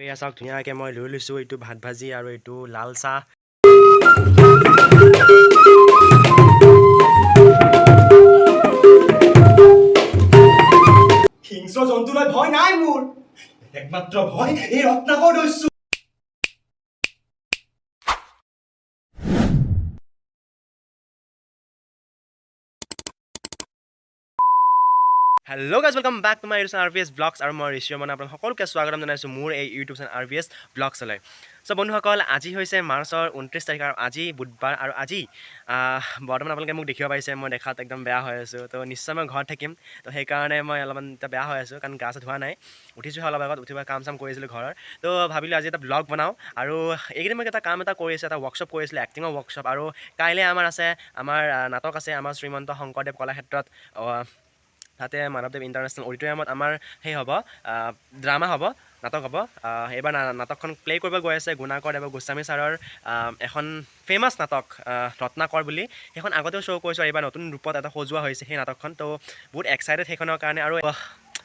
এয়া চাওক, ধুনীয়াকৈ মই লৈ লৈছোঁ এইটো ভাত ভাজি আৰু এইটো লাল চাহ। হিংস্ৰ জন্তুলৈ ভয় নাই মোৰ, একমাত্ৰ ভয় এই ৰত্নাকৰ দস্যু। Hello guys, welcome back to my YouTube channel RVS Vlogs আৰু মই ঋষি মানে আপোনালোক সকলোকে স্বাগতম জনাইছোঁ মোৰ এই YouTube channel R V S ব্লগছলৈ। চ' বন্ধুসকল, আজি হৈছে মাৰ্চৰ 29 তাৰিখ আৰু আজি বুধবাৰ। আৰু আজি বৰ্তমান আপোনালোকে মোক দেখিব পাৰিছে, মই দেখাত একদম বেয়া হৈ আছোঁ। তো নিশ্চয় মই ঘৰত থাকিম, তো সেইকাৰণে মই অলপমান এতিয়া বেয়া হৈ আছোঁ, কাৰণ গা চা ধোৱা নাই, উঠিছোঁহে অলপ আগত। উঠিব কাম চাম কৰিছিলোঁ ঘৰৰ। তো ভাবিলোঁ আজি এটা ব্লগ বনাওঁ। আৰু এইকেইদিন মই এটা কাম এটা কৰি আছোঁ, এটা ৱৰ্কশ্বপ কৰি আছিলোঁ, এক্টিঙৰ ৱৰ্কশ্বপ। আৰু কাইলৈ আমাৰ আছে, আমাৰ নাটক আছে আমাৰ শ্ৰীমন্ত শংকৰদেৱ কলাক্ষেত্ৰত, তাতে মাধৱদেৱ ইণ্টাৰনেশ্যনেল অডিটৰিয়ামত আমাৰ সেই হ'ব, ড্ৰামা হ'ব, নাটক হ'ব। এইবাৰ নাটকখন প্লে' কৰিব গৈ আছে গুণাকৰ দেৱ গোস্বামী ছাৰৰ এখন ফেমাছ নাটক ৰত্নাকৰ বুলি। সেইখন আগতেও শ্ব' কৰিছোঁ আৰু এইবাৰ নতুন ৰূপত এটা সজোৱা হৈছে সেই নাটকখন। তো বহুত এক্সাইটেড সেইখনৰ কাৰণে আৰু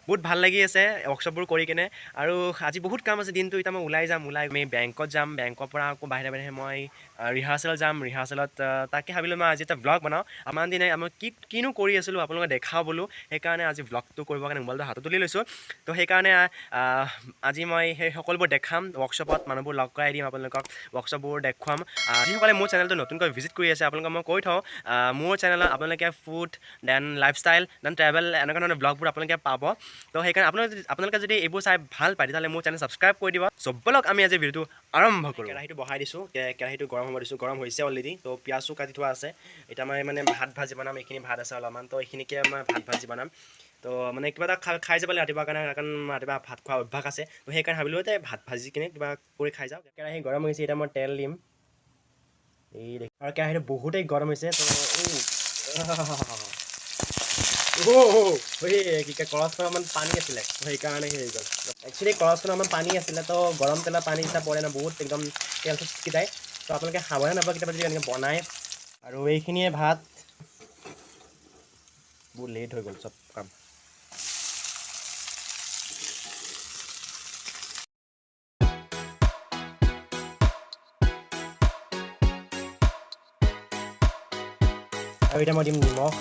বহুত ভাল লাগি আছে ৱৰ্কশ্বপবোৰ কৰি কিনে। আৰু আজি বহুত কাম আছে দিনটো। এতিয়া মই ওলাই যাম, ওলাই আমি বেংকত যাম, বেংকৰ পৰা আকৌ বাহিৰে বাহিৰে মই ৰিহাৰ্চেল যাম। ৰিহাৰ্চেলত তাকে ভাবিলোঁ মই আজি এটা ব্লগ বনাওঁ। ইমান দিনে মই কি কিনো কৰি আছিলোঁ আপোনালোকে দেখাওঁ বোলো, সেইকাৰণে আজি ব্লগটো কৰিবৰ কাৰণে মোবাইলটো হাতত তুলি লৈছোঁ। তো সেইকাৰণে আজি মই সেই সকলোবোৰ দেখাম, ৱৰ্কশ্বপত মানুহবোৰ লগ কৰাই দিম, আপোনালোকক ৱৰ্কশ্বপবোৰ দেখুৱাম। যিসকলে মোৰ চেনেলটো নতুনকৈ ভিজিট কৰি আছে, আপোনালোকক মই কৈ থওঁ, মোৰ চেনেলত আপোনালোকে food, then lifestyle, then travel, এনেকুৱা ধৰণৰ ব্লগবোৰ আপোনালোকে পাব। তো সেইকাৰণে আপোনালোকে যদি এইবোৰ চাই ভাল পায়, তেতিয়াহ'লে মোৰ চেনেল ছাবস্ক্ৰাইব কৰি দিব। চ' ব'লক, আমি আজি ভিডিঅ'টো আৰম্ভ কৰোঁ। কেৰাহীটো বহাই দিছোঁ, কেৰাহীটো গৰম হ'ব দিছোঁ, গৰম হৈছে অলৰেডি। তো পিঁয়াজো কাটি থোৱা আছে। এতিয়া মই মানে ভাত ভাজি বনাম। এইখিনি ভাত আছে অলপমান, তো এইখিনিকে মই ভাত ভাজি বনাম। তো মানে কিবা এটা খাই যাব লাগে ৰাতিপুৱা কাৰণে, কাৰণ ৰাতিপুৱা ভাত খোৱা অভ্যাস আছে। তো সেইকাৰণে ভাবিলোঁ যে ভাত ভাজি কিনে কিবা কৰি খাই যাওঁ। কেৰাহী গৰম হৈছে, এতিয়া মই তেল দিম। এই দেখ, আৰু কেৰাহীটো বহুতেই গৰম হৈছে। তো এই কি কয়, কৰচখনত অকণমান পানী আছিলে, তো সেইকাৰণে সেই হৈ গ'ল। একচুৱেলি কৰচখনত অকণমান পানী আছিলে, তো গৰম তেলত পানী যেতিয়া পৰে ন, বহুত একদম তেলটো ছিটকি যায়। তো আপোনালোকে সাৱধান হ'ব কেতিয়াবা যদি এনেকৈ বনায়। আৰু এইখিনিয়ে ভাত। বহুত লেট হৈ গ'ল চব কাম। আৰু এতিয়া মই দিম নিমখ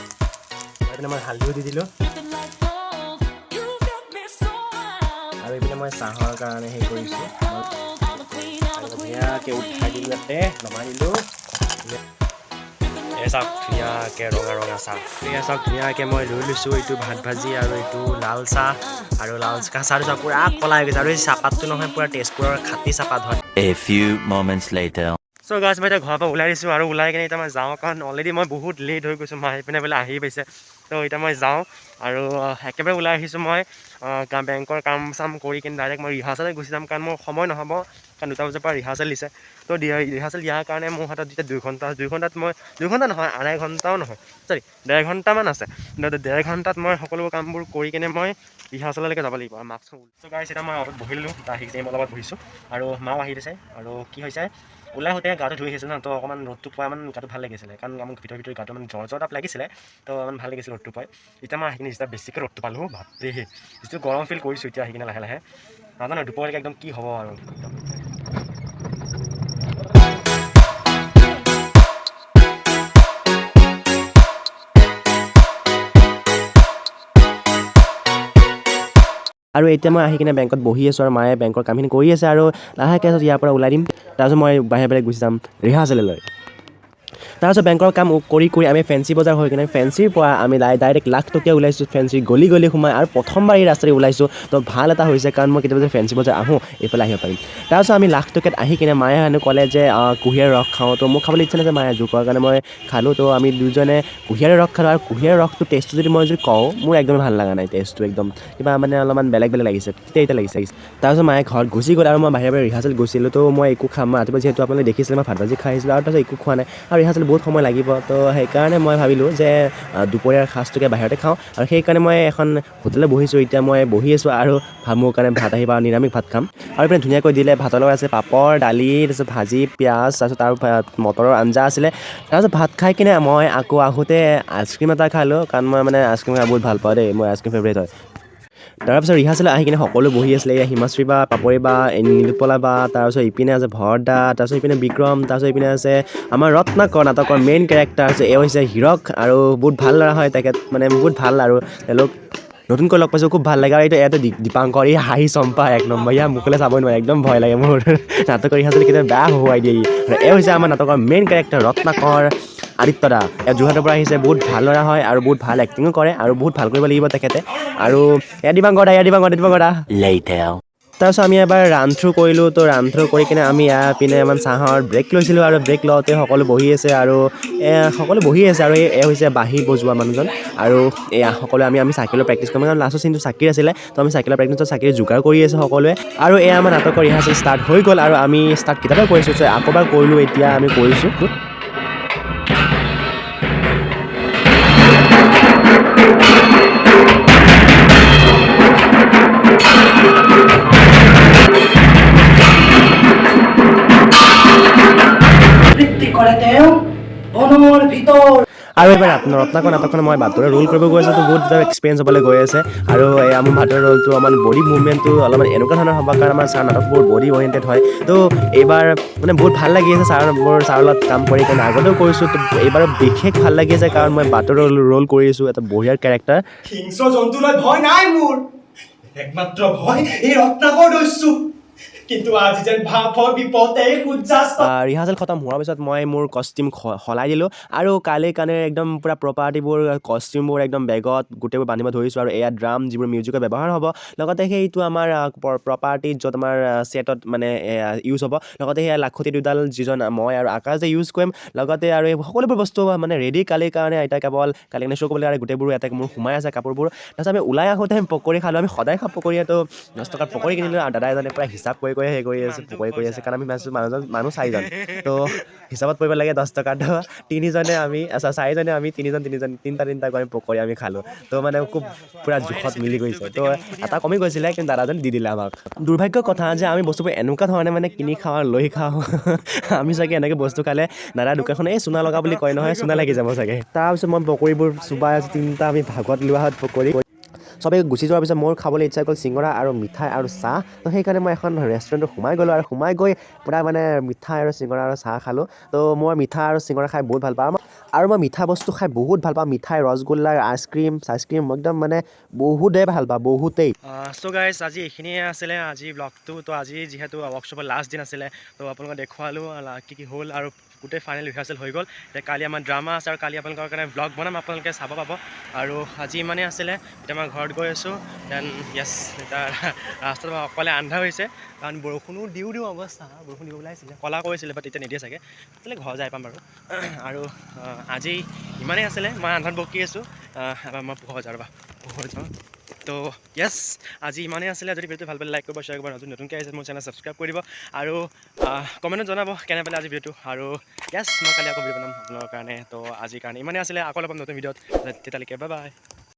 আৰু এইপিনে মই হালধিও দি দিলোঁ। আৰু এইপিনে মই চাহৰ কাৰণে সেই কৰিছোঁ, আৰু ধুনীয়াকৈ উঠাই দিলোঁ, ইয়াতে নমাই দিলোঁ। এই চাওক, ধুনীয়াকৈ ৰঙা ৰঙা চাহ। এয়া চাওক, ধুনীয়াকৈ মই লৈ লৈছোঁ এইটো ভাত ভাজি আৰু এইটো লাল চাহ। আৰু লাল চাহটো চাওক, পূৰা ক'লা হৈ গৈছে। আৰু এই চাহপাতটো নহয়, পূৰা তেজপুৰৰ খাটি চাহপাত হয়। A few moments later. So guys, মই এতিয়া ঘৰৰ পৰা ওলাই দিছোঁ আৰু ওলাই কিনে এতিয়া মই যাওঁ, কাৰণ অলৰেডি মই বহুত লেট হৈ গৈছোঁ। মা এইপিনে বোলে আহি পাইছে। তো এতিয়া মই যাওঁ আৰু একেবাৰে ওলাই আহিছোঁ মই। বেংকৰ কাম চাম কৰি কিনে ডাইৰেক্ট মই ৰিহাৰ্চেলত গুচি যাম, কাৰণ মোৰ সময় নহ'ব, কাৰণ 2টা বজাৰ পৰা ৰিহাৰ্চেল দিছে। তো ৰিহাৰ্চেল দিয়াৰ কাৰণে মোৰ হাতত যেতিয়া 2 ঘণ্টা, 2 ঘণ্টাত মই, 2 ঘণ্টা নহয়, আঢ়াই ঘণ্টাও নহয়, চৰি, 1.5 ঘণ্টামান আছে। 1.5 ঘণ্টাত মই সকলোবোৰ কামবোৰ কৰি কিনে মই ৰিহাৰ্চেললৈকে যাব লাগিব। আৰু মাস্কখন। চ' গাইছ, এতিয়া মই অট'ত বহিলোঁ, আহি মই অলপত বহিছোঁ আৰু মাও আহি দিছে। আৰু কি হৈছে, ওলাই আহোঁতে গাটো ধুই আহিছিলোঁ ন, তো অকণমান ৰ'দটো পোৱা মানে গাটো ভাল লাগিছিলে, কাৰণ আমাৰ ভিতৰি ভিতৰি গাটো মানে জ্বৰ জ্বৰ টাইপ লাগিছিলে। তো অকণমান ভাল লাগিছিলে ৰ'দটো পাই। এতিয়া মই আহি কিনে যেতিয়া বেছিকৈ ৰ'দটো পালোঁ, বাপৰে, যিটো গৰম ফিল কৰিছোঁ এতিয়া আহি কিনে লাহে লাহে, নাজানো দুপৰলৈকে একদম কি হ'ব আৰু একদম। আৰু এতিয়া মই আহি কিনে বেংকত বহি আছোঁ আৰু মায়ে বেংকৰ কামখিনি কৰি আছে। আৰু লাহেকৈ ইয়াৰ পৰা ওলাই দিম, তাৰপিছত মই বাহিৰে বাহিৰে গুচি যাম ৰিহাৰ্চেললৈ। তাৰপিছত বেংকৰ কাম কৰি কৰি আমি ফেঞ্চি বজাৰ হৈ কিনে ফেঞ্চিৰ পৰা আমি ডাইৰেক্ট লাখটকীয়া ওলাইছোঁ, ফেঞ্চিৰ গলি গলি সোমাই। আৰু প্ৰথমবাৰ এই ৰাস্তাৰে ওলাইছোঁ, তো ভাল এটা হৈছে, কাৰণ মই কেতিয়াবা যদি ফেঞ্চি বজাৰ আহোঁ, এইফালে আহিব পাৰিম। তাৰপিছত আমি লাখটকীয়াত আহি কিনে মায়ে হেনো ক'লে যে কুঁহিয়াৰ ৰস খাওঁ। তো মোক খাবলৈ ইচ্ছা নাছে, মায়ে জোৰ কৰাৰ কাৰণে মই খালোঁ। তো আমি দুজনে কুঁহিয়াৰৰ ৰস খালোঁ আৰু কুঁহিয়াৰৰ ৰসটো টেষ্টটো যদি মই যদি কওঁ, মোৰ একদমেই ভাল লগা নাই। টেষ্টটো একদম কিবা মানে অলপমান বেলেগ বেলেগ লাগিছে, তিতা তিতা লাগিছে। তাৰপিছত মায়ে ঘৰত গুচি গ'ল আৰু মই বাহিৰে বাহিৰে ৰিহাৰ্চেল গৈছিলোঁ। তো মই একো খাম, মই ৰাতিপুৱা যিহেতু আপোনালোকে দেখিছিলে মই ভাত ভাজি খাই আহিছিলোঁ আৰু তাৰপিছত একো খোৱা নাই আৰু ৰিহাৰ্চেল বহুত সময় লাগিব। তো সেইকাৰণে মই ভাবিলোঁ যে দুপৰীয়াৰ সাঁজটোকে বাহিৰতে খাওঁ আৰু সেইকাৰণে মই এখন হোটেলত বহিছোঁ। এতিয়া মই বহি আছোঁ আৰু মোৰ কাৰণে ভাত আহিব আৰু নিৰামিষ ভাত খাম। আৰু এইপিনে ধুনীয়াকৈ দিলে, ভাতৰ লগত আছে পাপৰ, দালি, তাৰপিছত ভাজি, পিঁয়াজ, তাৰপিছত আৰু মটৰৰ আঞ্জা আছিলে। তাৰপিছত ভাত খাই কিনে মই আকৌ আহোঁতে আইচক্ৰীম এটা খালোঁ, কাৰণ মই মানে আইচক্ৰীম খাই বহুত ভাল পাওঁ দেই, মোৰ আইচক্ৰীম ফেভৰেট হয়। তাৰপিছত ৰিহাৰ্চেল আহি কিনে সকলো বহি আছিলে। এয়া হিমাশ্ৰী বা, পাপৰি বা, নীলোৎপলা বা, তাৰপিছত ইপিনে আছে ভৰত দা, তাৰপিছত ইপিনে বিক্ৰম, তাৰপিছত ইপিনে আছে আমাৰ ৰত্নাকৰ, নাটকৰ মেইন কেৰেক্টাৰ। এওঁ হৈছে হীৰক আৰু বহুত ভাল ল'ৰা হয় তেখেত, মানে বহুত ভাল আৰু তেওঁলোক নতুনকৈ লগ পাইছোঁ, খুব ভাল লাগে। আৰু এইটো ইয়াতে দীপাংকৰ, এই হাঁহি চম্পা এক নম্বৰ, ইয়াৰ মুখলৈ চাবই নোৱাৰে, একদম ভয় লাগে মোৰ। নাটকৰ ৰিহাৰ্চেল কেতিয়াবা বেয়া হহুৱাই দিয়ে ই। আৰু এওঁ হৈছে আমাৰ নাটকৰ মেইন কেৰেক্টাৰ ৰত্নাকৰ আদিত্য দা। এওঁ যোৰহাটৰ পৰা আহিছে, বহুত ভাল ল'ৰা হয় আৰু বহুত ভাল এক্টিঙো কৰে আৰু বহুত ভাল কৰিব লাগিব তেখেতে। আৰু এয়া দীপাংকৰ দা, এয়া দীপাংকৰ, দীপাংকৰ দা। Later. তাৰপিছত আমি এবাৰ ৰান থ্ৰু কৰিলোঁ। তো ৰান থ্ৰু কৰি কিনে আমি ইয়াৰ পিনে ইমান চাহৰ ব্ৰেক লৈছিলোঁ আৰু ব্ৰেক লওঁতে সকলো বহি আছে আৰু সকলো বহি আছে আৰু এই হৈছে বাঁহী বজোৱা মানুহজন। আৰু এয়া সকলোৱে আমি আমি চাইকেলৰ প্ৰেক্টিছ কৰিম, কাৰণ লাষ্টৰ চিনটো চাকিৰ আছিলে। তো আমি চাইকেলৰ প্ৰেক্টিছত চাকিৰ যোগাৰ কৰি আছোঁ সকলোৱে। আৰু এয়া আমাৰ নাটকৰ ৰিহাৰ্চেল ষ্টাৰ্ট হৈ গ'ল আৰু আমি ষ্টাৰ্ট কেতিয়াবা কৰিছোঁ, চ' আকৌ এবাৰ কৰিলোঁ, এতিয়া আমি কৰিছোঁ। বৃত্তি কৰে তেওঁ বনৰ ভিতৰ। আৰু এইবাৰ ৰত্নাকৰ নাটকখন মই বাটৰে ৰোল কৰিব গৈ আছোঁ, তো বহুত এটা এক্সপিৰিয়েঞ্চ হ'বলৈ গৈ আছে। আৰু এয়া মোৰ ভাতৰ ৰোলটো অলপমান বডি মুভমেণ্টটো অলপমান এনেকুৱা ধৰণৰ হ'ব, কাৰণ আমাৰ ছাৰ নাটকবোৰ বডি অৰিয়েণ্টেড হয়। তো এইবাৰ মানে বহুত ভাল লাগি আছে ছাৰ, মোৰ ছাৰৰ লগত কাম কৰি, কাৰণ আগতেও কৰিছোঁ, তো এইবাৰ বিশেষ ভাল লাগি আছে কাৰণ মই বাটৰ ৰোল কৰি আছোঁ, এটা বঢ়িয়া কেৰেক্টাৰ। হিংস্ৰ জন্তুলৈ ভয় নাই মোৰ, একমাত্ৰ ভয় এই ৰত্নাকৰ দস্যু। কিন্তু আজি যেন ভাৱ হয় বিপদে সূৰ্যাস্ত। ৰিহাৰ্চেল খতম হোৱাৰ পিছত মই মোৰ কষ্টিউম সলাই দিলোঁ আৰু কালিৰ কাৰণে একদম পূৰা প্ৰপাৰ্টিবোৰ, কষ্টিউমবোৰ একদম বেগত গোটেইবোৰ বান্ধিব ধৰিছোঁ। আৰু এয়া ড্ৰাম, যিবোৰ মিউজিকৰ ব্যৱহাৰ হ'ব, লগতে সেইটো আমাৰ প্ৰপাৰ্টি য'ত আমাৰ ছেটত মানে ইউজ হ'ব, লগতে সেয়া লাখুটি দুডাল যিজন মই আৰু আকাশে ইউজ কৰিম, লগতে আৰু এই সকলোবোৰ বস্তু মানে ৰেডি কালিৰ কাৰণে। এতিয়া কেৱল কালি কাৰণে শ্ব' কৰিবলৈ আৰু গোটেইবোৰ ইয়াতে মোৰ সোমাই আছে কাপোৰবোৰ। তাৰপিছত আমি ওলাই আহোঁতে আমি পকৰি খালোঁ, আমি সদায় খাওঁ পকৰি, তো 10 টকাৰ পকৰি কিনিলোঁ। আৰু দাদা এজনে পূৰা হিচাপ কৰি কৰি সেই কৰি আছে, পকৰি কৰি আছে, কাৰণ আমি মানুহজন মানুহ চাৰিজন, তো হিচাপত পৰিব লাগে 10 টকা। তো তিনিজনে আমি, আচ্ছা চাৰিজনে আমি তিনিজন তিনিজন তিনিটা তিনিটাকৈ আমি পকৰি আমি খালোঁ। তো মানে খুব পূৰা জোখত মিলি গৈছে। তো এটা কমি গৈছিলে, কিন্তু দাদাজন দি দিলে আমাক। দুৰ্ভাগ্যৰ কথা যে আমি বস্তুবোৰ এনেকুৱা ধৰণে মানে কিনি খাওঁ আৰু লৈ খাওঁ, আমি চাগে এনেকৈ বস্তু খালে দাদা দোকানখন এই চূণা লগা বুলি কয় নহয়, চূণা লাগি যাব চাগে। তাৰপিছত মই পকৰিবোৰ চোবাই আছোঁ, তিনিটা আমি ভাগত লোৱা হয় পকৰি। চবেই গুচি যোৱাৰ পিছত মোৰ খাবলৈ ইচ্ছা গ'ল চিঙৰা আৰু মিঠাই আৰু চাহ। তো সেইকাৰণে মই এখন ৰেষ্টুৰেণ্টত সোমাই গ'লোঁ আৰু সোমাই গৈ পূৰা মানে মিঠাই আৰু চিঙৰা আৰু চাহ খালোঁ। তো মই মিঠা আৰু চিঙৰা খাই বহুত ভাল পাওঁ আৰু মই মিঠা বস্তু খাই বহুত ভাল পাওঁ। মিঠাই, ৰসগোল্লা, আইচক্ৰীম চাইচক্ৰীম একদম মানে বহুতেই ভাল পাওঁ, বহুতেই। চ' গাইজ, আজি এইখিনিয়ে আছিলে আজি ব্লগটো। তো আজি যিহেতু ৱৰ্কশ্বপৰ লাষ্ট দিন আছিলে, তো আপোনালোকক দেখুৱালোঁ কি কি হ'ল আৰু গোটেই ফাইনেল ৰিহাৰ্চেল হৈ গ'ল। এতিয়া কালি আমাৰ ড্ৰামা আছে আৰু কালি আপোনালোকৰ কাৰণে ব্লগ বনাম, আপোনালোকে চাব পাব। আৰু আজি ইমানেই আছিলে। এতিয়া মই ঘৰত গৈ আছোঁ। Then য়েছ, এতিয়া ৰাস্তাত অকলে আন্ধাৰ হৈছে, কাৰণ বৰষুণো দিওঁ দিওঁ অৱস্থা, বৰষুণ দিব ওলাইছিলে, ক'লা কৰিছিলে, বাট এতিয়া নিদিয়ে চাগে। তেতিয়াহ'লে ঘৰ যাই পাম বাৰু। আৰু আজি ইমানেই আছিলে। মই আন্ধাৰত বকি আছোঁ। এবাৰ মই পোহৰ যাওঁ, ৰ'বা, পোহৰ যাওঁ। তো য়েছ, আজি ইমানেই আছিলে। যদি ভিডিঅ'টো ভাল পালে লাইক কৰিব, শ্বেয়াৰ কৰিব, নতুন নতুনকৈ আহিছে মোৰ চেনেল ছাবস্ক্ৰাইব কৰি দিব আৰু কমেণ্টত জনাব কেনে পালে আজি ভিডিঅ'টো। আৰু য়েছ, মই কালি আকৌ ভিডিঅ' বনাম আপোনালোকৰ কাৰণে। তো আজিৰ কাৰণে ইমানেই আছিলে। আকৌ লগ পাম নতুন ভিডিঅ'ত, তেতিয়ালৈকে বাই বাই।